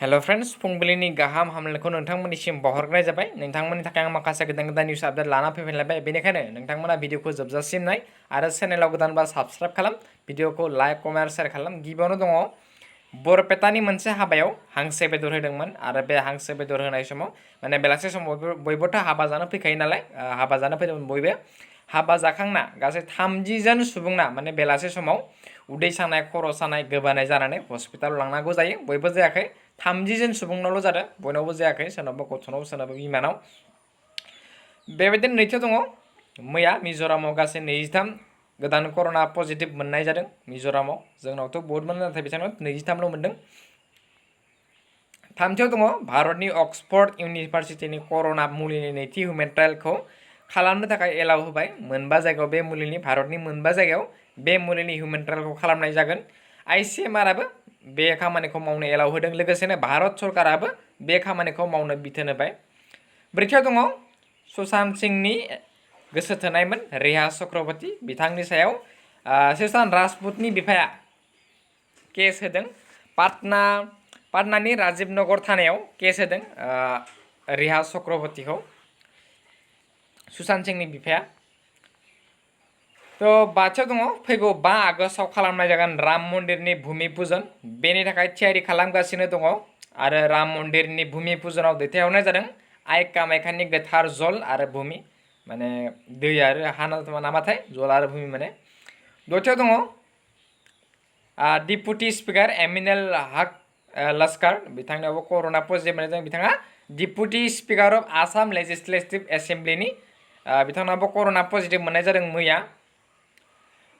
Hello friends फुंबिलिनि गाहाम हामलायनायखौ नोंथांमोननिसिम बावहरनाय जाबाय। नोंथांमोननि थाखाय आं माखासे गोदान निउस आपडेट लाना फैफिनलायबाय। बेनिखायनो नोंथांमोना भिडिअखौ जोबजासिम नाय आरो चेनेलाव गोदानबा साबस्क्राइब खालाम, भिडिअखौ लाइक कमेन्ट शेयार खालाम। गिबियावनो दङ बरपेटानि मोनसे हाबायाव हांसो बेदर होदोंमोन आरो बे हांसो बेदर होनाय समाव माने बेलासे समाव बयबोथ' हाबा जानो फैखायो नालाय, हाबा जानो फैदोंमोन बयबो। हाबा जाखांना गासै 30 जन सुबुंना माने बेलासे समाव उदै सानाय खर' सानाय गोबानाय जानानै हस्पिटालाव लांनांगौ जायो। बयबो जायाखै, 30 जन सुबुंनावल' जादों, बयनावबो जायाखै, सोरनावबा गथ'नाव सोरनावबा बिमानाव। बेबायदिनो नैथियाव दङ मैया मिज'रामाव गासै 23 गोदान कर'ना पजिटिभ मोननाय जादों मिज'रामाव। जोंनावथ' बहुत मोनो, नाथाय बिथांनाव 23ल' मोनदों। थामथियाव दङ भारतनि अक्सफर्ड इउनिभारसिटिनि कर'ना मुलिनि नैथि हिउमेन ट्रायलखौ खालामनो थाखाय एलाउ होबाय। मोनबा जायगायाव बे मुलिनि भारतनि मोनबा जायगायाव बे मुलिनि हिउमेन ट्रायलखौ खालामनाय जागोन। आइसिएमआरआबो बे खामानिखौ मावनो एलाउ होदों, लोगोसेनो भारत सरकाराबो बे खामानिखौ मावनो बिथोन होबाय। ब्रैथियाव दङ सुशांत सिंहनि गोसो थोनायमोन रिया चक्रवर्ती, बिथांनि सायाव सुशांत राजपुतनि बिफाया केस होदों। पाटनानि राजीव नगर थानायाव केस होदों रिया चक्रवर्तीखौ, सुशांत सिंहनि बिफाया। थ' बाथियाव दङ फैगौ 5 आगस्टआव खालामनाय जागोन राम मन्दिरनि भुमि पुजन। बेनि थाखाय थियारि खालामगासिनो दङ आरो राम मन्दिरनि भुमि पुजनाव दैथायहरनाय जादों आइ कामाख्यानि गोथार जल आरो भुमि, माने दै आरो हा नामाथाय, जल आरो भुमि माने। दथियाव दङ डिपुटि स्पिकार एमिनेल हक लस्कार, बिथांनियावबो कर'ना पजिटिभ मोननाय जादों। बिथाङा deputy speaker of Assam legislative एसेम्ब्लिनि, बिथांनाबो कर'ना पजिटिभ मोननाय जादों मैया।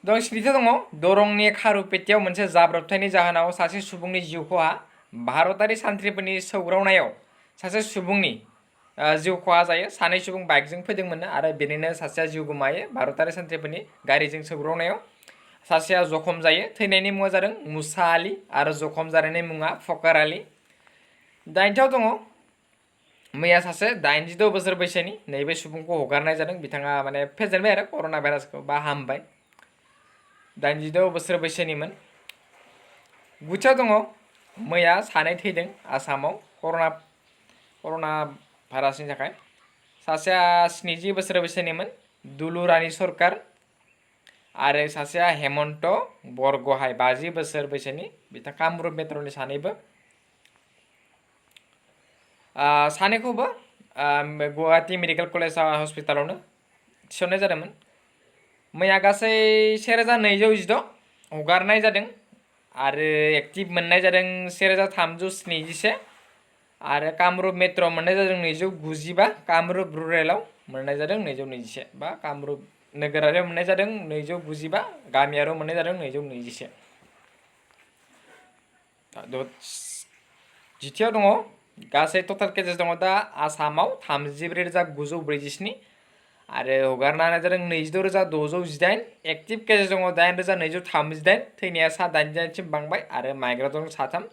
स्निथियाव दङ दरंनि खारुपेटियाव मोनसे जाब्रबथायनि जाहोनाव सासे सुबुंनि जिउ खहा। भारतारि सान्थ्रिफोरनि सौग्रावनायाव सासे सुबुंनि जिउ खहा जायो। सानै सुबुं बाइकजों फैदोंमोन आरो बेनिनो सासेया जिउ गोमायो भारतारि सान्थ्रिफोरनि गारिजों सौग्रावनायाव। सासेया जखम जायो। थैनायनि मुङा जादों मुसा आली आरो जखम जानायनि मुङा फकार आली। 8थियाव दङ मैया सासे 86 बोसोर बैसोनि नैबे सुबुंखौ हगारनाय जादों। बिथाङा माने फेजेनबाय आरो कर'ना भाइरासखौ बा हामबाय, 86 बोसोर बैसोनिमोन। 9थियाव दङ मैया सानै थैदों आसामाव कर'ना भाइरासनि थाखाय। सासेया 70 बोसोर बैसोनिमोन दुलुरानि सरकार आरो सासेया हेमन्त बरगहाय 50 बोसोर बैसोनि, बिथां कामरुप मेट्र'नि सानैबो। सानैखौबो गुवाहाटी मेडिकेल कलेज हस्पिटालावनो थिसननाय जादोंमोन। मैया गासै 1216 हगारनाय जादों आरो एक्टिभ मोननाय जादों 1371 आरो कामरुप मेट्र' मोननाय जादों 295, कामरुप रुरेलाव मोननाय जादों 221 बा कामरुप नोगोरारियाव मोननाय जादों 295, गामियारियाव मोननाय जादों 221। 10थियाव दङ गासै टटेल केसेस दङ दा आसामाव 34,947 आरो हगारनाय जादों 26,618। एक्टिभ केसेस दङ 8,238, थैनाया 88 बांबाय आरो माइग्रा दं 3।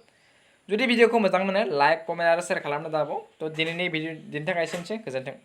जुदि भिडिअखौ मोजां मोनो लाइक कमेन्ट आरो शेयार खालामनो दाबाव। थ' दिनैनि थाखाय एसेनोसै, गोजोन्थों।